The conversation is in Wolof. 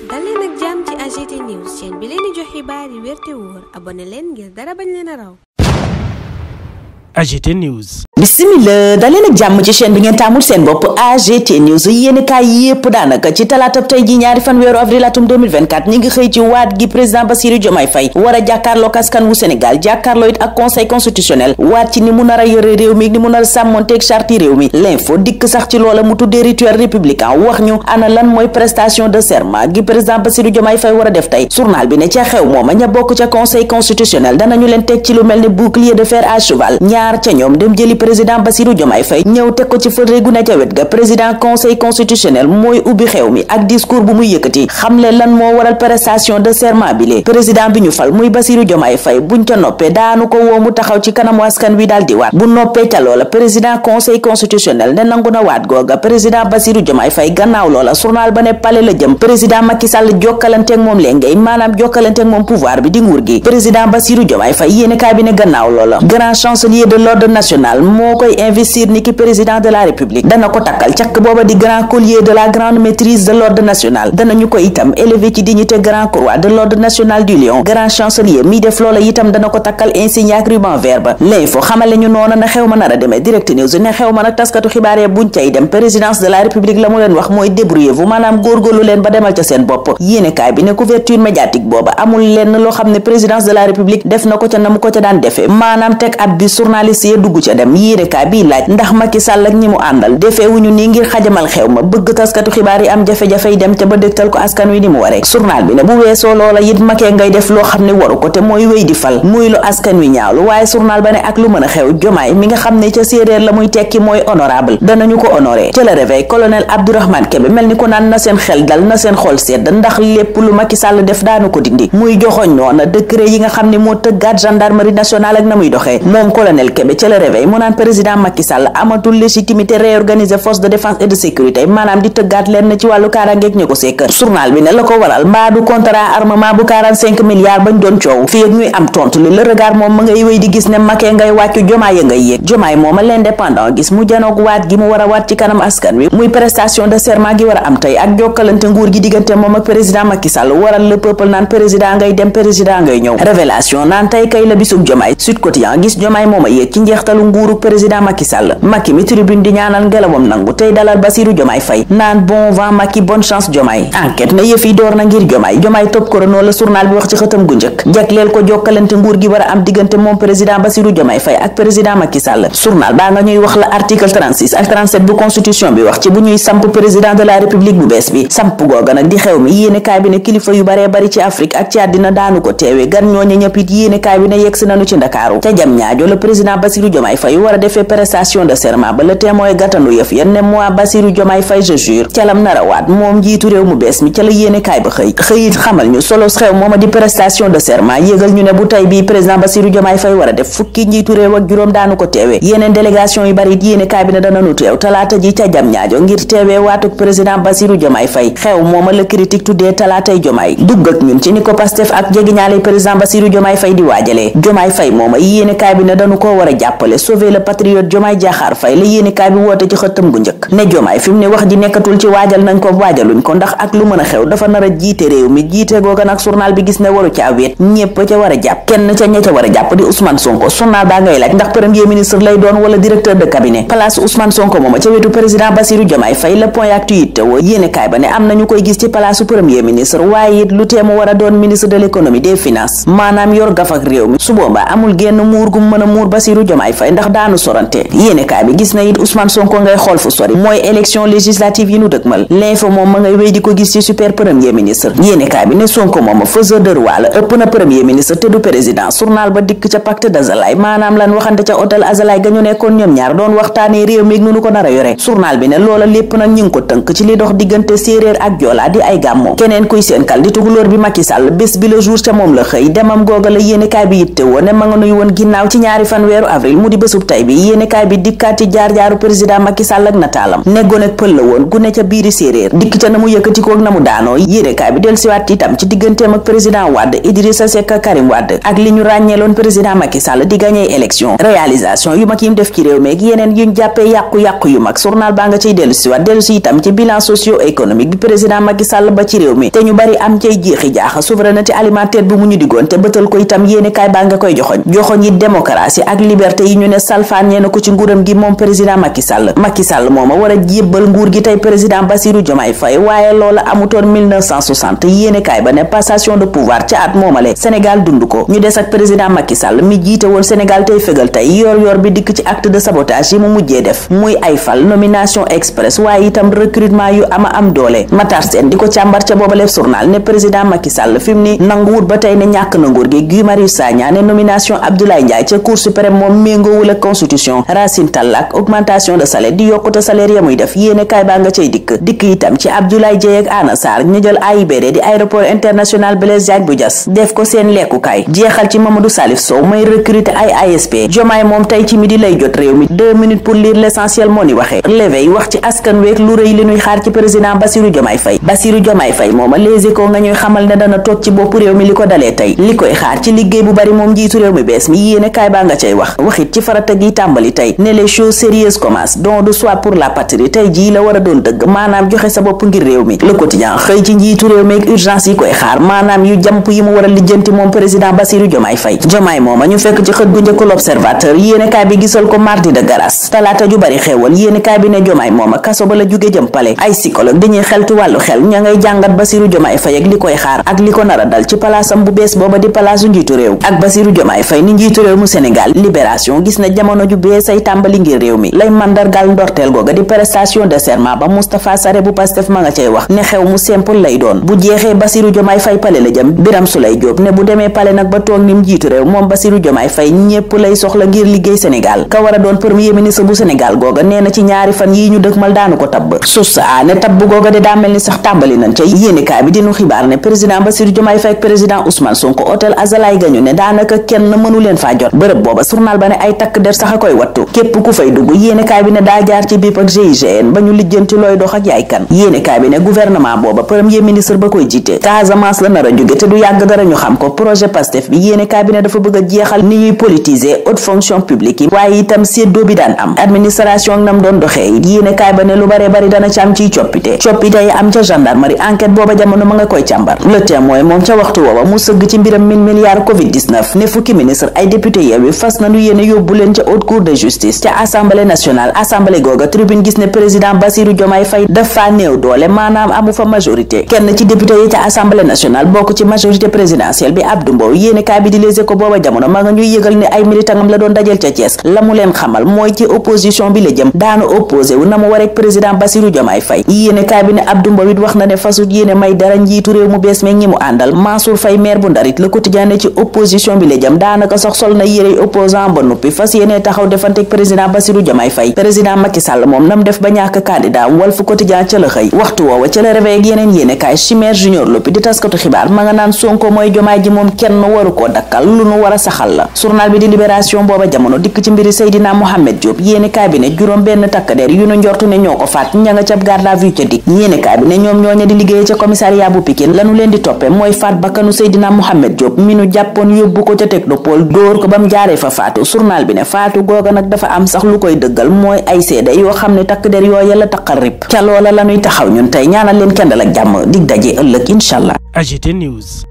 dal leen ak jàmm ci AGT News chaîne bi leen di jox xibaar yi wér te wóor abonné leen ngir dara bañ leen a raw. AGT News. Bismillah daleen ak jàmm ci chaîne bi ngeen taamul seen bopp AGT News yéeni kaay yépp daanaka ci talaatab tey ji ñaari fan weeru avril atum 2024 ñi ngi xëy ci waat gi président Bassirou Diomaye Faye war a jàkkaarloo askan wu Sénégal jàkkaarloo it ak conseil constitutionnel waat ci ni mu nar a yore réew mi ni mu nar a sàmmonteeg charte réew mi l'info dikk sax ci loola mu tuddee rituel républicain wax ñu ana lan mooy prestation de serment gi président Bassirou Diomaye Faye war a def tey journal bi ne ca xew mooma ña bokk ca conseil constitutionnel danañu leen teg ci lu mel ne bouclier de fer à cheval ñaar ca ñoom dem jëli président Bassirou Diomaye Faye ñëw teg ko ci fëre gu ne ca wet ga président conseil constitutionnel mooy ubbi xew mi ak discours bu muy yëkkati xamle lan moo waral prestation de serment bi lee président bi ñu fal muy Bassirou Diomaye Faye buñ ca noppee daanu ko woo mu taxaw ci kanamu askan wi daal di waat bu noppee ca loola président conseil constitutionnel ne nangu na waat googa président Bassirou Diomaye Faye gannaaw loola journal ba ne palais la jëm président Macky Sall jokkalanteeg moom léngay maanaam jokkalanteeg moom pouvoir bi di nguur gi président Bassirou Diomaye Faye yéene kaay bi ne gannaaw loola grand chancelier de l'ordre national moo koy investir ni ki président de la république dana ko takkal càkk booba di grand collier de la grande maîtrise de l'ordre national danañu ko itam élevé ci dignité grand croix de l'ordre national du lion grand chancelier mi def loola itam dana ko takkal insigne ak ruban vert ba l'info xamale ñu noona na xew ma nar a demee direct news ne xew ma nag taskatu xibaaree buñ cay dem présidence de la république la mu leen wax mooy débrouillez-vous maanaam góorgóorlu leen ba demal ca seen bopp yéenekaay bi ne couverture médiatique booba amul lenn loo xam ne présidence de la république def na ko ca na mu ko ca daan defee maanaam teg ab bi journaliste yi dugg ca dem yéenekaay bi laaj ndax Macky Sall ak ñi mu àndal defeewuñu nii ngir xajamal xew ma bëgg taskatu xibaar yi am jafe-jafey dem ca ba dégtal ko askan wi ni mu waree journal bi ne bu weesoo loola it Macky ngay def loo xam ne waru ko te mooy wéy di fal muy lu askan wi ñaawlu waaye journal ba ne ak lu mën a xew Diomaye mi nga xam ne ca séeréer la muy tekki mooy honorable danañu ko honoré ca la réveil colonel Abdourahmane Kébé mel ni ko naan na seen xel dal na seen xol sedd ndax lépp lu Macky Sall def daanu ko dindi muy joxoñ noona décret yi nga xam ne moo tëggaat gendarmerie nationale ak na muy doxee moom colonel Kébé ca la réveil mu naan président Macky Sall amatul légitimité réorganiser force de défense et de sécurité maanaam di tëggaat leen ci wàllu kaaraangeeg ñu ko sekk journal bi ne la ko waral mbaa du contrat armement bu 45 milliards bañ doon coow fii ak ñuy am tontu li le regard moom ma ngay wéy di gis ne Macky ngay wàccu Diomaye ngay yéeg Diomaye mooma l'indépendant gis mu janoog waat gi mu war a waat ci kanam askan wi muy prestation de serment gi war a am tey ak jokkalante nguur gi diggante moom ak président Macky Sall waral le peuple naan président ngay dem président ngay ñëw révélation naan tey kay la bisub Diomaye Sud Quotidien gis Diomaye mooma yéeg ci njeextalu nguuru président Macky Sall Macky mi tribune di ñaanal ngelawam nangu tey dalal Bassirou Diomaye Faye naan bon vent Macky bonne chance Diomaye enquête na yëf yi door na ngir Diomaye top chrono la journal bi wax ci xëtam gu njëkk jagleel ko jokkalante nguur gi war a am diggante moom président Bassirou Diomaye Faye ak président Macky Sall journal baa nga ñuy wax la article 36 ak 37 bu constitution bi wax ci bu ñuy samp président de la république bu bees bi samp googa nag di xew mi yéene kaay bi ne kilifa yu baree bari ci Afrique ak ci àddina daanu ko teewe gan ñooñu ñëpp it yéene kaay bi ne yegsi nañu ci Ndakaaru ca jam ñaajo la président Bassirou Diomaye Faye war a defee prestation de serment ba le témoin gàttandu yëf yenn ne moi Bassirou Diomaye Faye je jure ca lam narawaat moom njiitu réew mu bees mi ca la yéene kaay ba xëyit xamal ñu solos xew mooma di prestation de serment yëgal ñu ne bu tey bii président Bassirou Diomaye Faye war a def fukki njiitu réew ak juróom daanu ko teewee yeneen délégation yu bari it yéene kaay bi ne dana nu teew talaata ji ca jam ñaajo ngir teewee waatuk président Bassirou Diomaye Faye xew mooma la critique tuddee talaatay Diomaye dugg ak ñun ci ni ko Pastef ak jegiñaale président Bassirou Diomaye Faye di waajalee Diomaye Faye mooma yéene kaay bi ne dañu ko war a jàppale sauver le patriote Diomaye Diakhar Faye la yéene kaay bi woote ci xëttam gu njëkk ne Diomaye fi mu ne wax ji nekkatul ci waajal nañ ko waajaluñ ko ndax ak lu mën a xew dafa nar a jiite réew mi jiite googa nag journal bi gis ne waru caa wéet ñépp ca war a jàpp kenn ca ña ca war a jàpp di Ousmane Sonko journal baa ngay laaj ndax premier ministre lay doon wala directeur de cabinet place Ousmane Sonko mooma ca wetu président Bassirou Diomaye Faye le point actu it woo yéene kaay ba ne am nañu koy gis ci place premier ministre waaye it lu teemu war a doon ministre de l'économie des finances maanaam yor gaf ak réew mi su boobaa amul génn muur gu mën a muur Bassirou Diomaye Faye ndax daanu sorante yéene kaay bi gis na it Ousmane Sonko ngay xool fu sori mooy élection législative yi nu dëgmal l'info moom ma ngay wéy di ko gis ci super premier ministre yéene kaay bi ne Sonko moom faiseur de roi la ëpp na premier ministre te du président journal ba dikk ca pacte d'Azalaï maanaam lan waxante ca hôtel Azalaï ga ñu nekkoon ñoom ñaar doon waxtaanee réew mi nu ko nar a yore journal bi ne loola lépp nag ñu ngi ko tënk ci li dox diggante séeréer ak joolaa di ay gàmmo keneen kuy seen kal di tukulóor bi Macky Sall bés bi le jour ca moom la xëy demam googa la yéene kaay bi yitte woon ne ma nga nuy woon ginnaaw ci ñaari fan weeru avril mu di bésub tay bi yéenekaay bi dikkaat ci jaar-jaaru président Macky Sall ak nataalam neggoon ak pël la woon gu ne ca biiri séeréer dikk ca na mu yëkkatikoo ak na mu daanoo yéenekaay bi del siwaat itam ci digganteem ak président Wade Idrissa Seck ak Karim Wade ak li ñu ràññeeloon président Macky Sall di gagné élection réalisation yu mag yim def ci réew mi ak yeneen yuñ jàppee yàqu-yàqu yu mag journal baa nga cay dellu siwaat dellu si itam ci bilan socio-économique bi président Macky Sall ba ci réew mi te ñu bari am cay jeexi jaaxa souveraineté alimentaire bu mu ñu diggoon te bëtal ko itam yéenekaay baa nga koy joxoñ yi démocratie ak liberté yi ñu ne salfaañee na ko ci nguuram gi moom président Macky Sall mooma war a jébbal nguur gi tey président Bassirou Diomaye Faye waaye loola amutoon 1960 yéenekaay ba ne passation de pouvoir ca at moomale Sénégal dund ko ñu des ak président Macky Sall mi jiite woon Sénégal tey fegal tey yor bi dikk ci acte de sabotage yi mu mujjee def muy ay fal nomination express waaye itam recrutement yu ama am doole Matar Sène di ko càmbar ca boobaleb journal ne président Macky Sall fi mu ni nanguwut ba tey ne ñàkk na nguur gi Guy Marius Sagna ne nomination Abdoulaye Ndiaye ca Cour suprême moom méngoowul ak constitution Racine Talla ak augmentation de salaire di yokkute salaire ya muy def yéene kaay baa nga cay dikk itam ci Abdoulaye Dieye ak Anna Sarr ñu jël AIBD di aéroport international Blaise Diagne bu Diass def ko seen lekkukaay jeexal ci Mamadou Salif Sow may recruter ay ASP Diomaye moom tey ci midi lay jot réew mi 2 minutes pour lire l'essentiel moo ni waxee l'éveil wax ci askan week lu rëy li ñuy xaar ci président Bassirou Diomaye Faye mooma Les Échos nga ñuy xamal ne dana toog ci bopp réew mi li ko dalee tey li koy xaar ci liggéey bu bari moom njiitu réew mi bees mi yéene kaay baa nga cay waxit ci farata gi tàmbali tey ne les choses sérieuses commencent don de soi pour la patrie tey jii la war a doon dëgg maanaam joxe sa bopp ngir réew mi Le Quotidien xëy ci njiitu réew mi ak urgence yi koy xaar maanaam yu jàmp yi mu war a lijjanti moom président Bassirou Diomaye Faye mooma ñu fekk ci xët gu njëkk L'Observateur yéene kaay bi gisal ko mardi de grâce talaata ju bari xewal yéene kaay bi ne Diomaye mooma kaso ba la jóge jëm pale ay psychologue dañuy xeltu wàllu xel ña ngay jàngat Bassirou Diomaye Faye ak li koy xaar ak li ko nar a dal ci palaasam bu bees booba di palaasu njiitu réew ak Bassirou Diomaye Faye ni njiitu réew mu Sénégal Libération gis na jamono ju bees ay tàmbali ngir réew mi lay mandargal ndorteel googa di prestation de serment ba Moustapha Sarré bu Pastef ma nga cay wax ne xew mu simple lay doon bu jeexee Bassirou Diomaye Faye pale la jëm Birame Souleye Diop ne bu demee pale nag ba toog nim njiitu réew moom Bassirou Diomaye Faye ñépp lay soxla ngir liggéey Sénégal ka war a doon premier ministre bu Sénégal googa nee na ci ñaari fan yii ñu dëkmal daanu ko tabb sus ne tabb googa de daa mel ni sax tàmbali nañ ca yéenekaay bi dinu xibaar ne président Bassirou Diomaye Faye ak président Ousmane Sonko hôtel Azalaï gañu ne daanaka kenn mënu leen faa jot bërëb booba journal ba ne ay takk der sax a koy wattu képp ku fay dugg yéenekaay bi ne daa jaar ci BIP ak GIGN ba ñu lijjanti looy dox ak yaay kan yéenekaay bi ne gouvernement booba premier ministre ba koy jiite Casamance la nar a jóge te du yàgg dara ñu xam ko projet Pastef bi yéenekaay bi ne dafa bëgg a jeexal ni ñuy politiser haute fonction publique yi waaye itam séddoo bi daan am administration ak nam doon doxee it yéenekaay ba ne lu bare bari dana ci am ciy coppite yi am ca gendarmerie enquête booba jamono ma nga koy càmbar Le Témoin moom ca waxtu woowa mu sëgg ci mbiram 1000 milliards Covid-19 ne fukki ministre ay député Yewwi fas nañu yéene yóbbu leen ca haute cour de justice ca assemblée nationale assemblée googa tribune gis ne président Bassirou Diomaye Faye dafa néew doole maanaam amu fa majorité kenn ci député yi ca assemblée nationale bokk ci majorité présidentielle bi Abdou Mbow yéene kaay bi di Les Échos booba jamono ma nga ñuy yëgal ne ay militangam la doon dajal ca Thiès la mu leen xamal mooy ci opposition bi la jëm daanu opposé wu na mu warek président Bassirou Diomaye Faye yéene kaay bi ne Abdou Mbow it wax na ne fasut yéene may dara njiitu réew mu bees meeg ñi mu àndal Mansour Faye maire bu Ndarit Le Quotidien ne ci opposition bi la jëm daanaka sax sol na yérey opposant ba noppi fas yéene taxaw defanteeg président Bassirou Diomaye Faye président Macky Sall moom nam def ba ñàkk candidat Walf Quotidien ca la xëy waxtu woowa ca la réveil ak yeneen yéene kaay Chimère Junior Loppi di taskatu xibaar ma nga naan Sonko mooy Diomaye ji moom kenn waru koo dakkal lu nu war a saxal la journal bi di Libération booba jamono dikk ci mbiri Seydina Mohamed Diop yéene kaay bi ne juróom benn takkadeer yu nu njortu ne ñoo ko faat ña nga ca garde à vue ca dik yéene kaay bi ne ñoom ñooña di liggéeye ca commissariat bu Pikine lanu leen di toppe mooy faat bakkanu Seydina Mohamed Diop mi nu jàppoon yóbbu ko ca technopole dóor ko ba mu jaaree fa faatu journal bi ne faatu googa nag dafa am sax lu koy dëggal mooy ay seede yoo xam ne takk der yoo yàlla taqal rip ca loola lanuy taxaw ñun tey ñaanal leen kendal ak jàmm dig daje ëllëg incha allah. AGT News.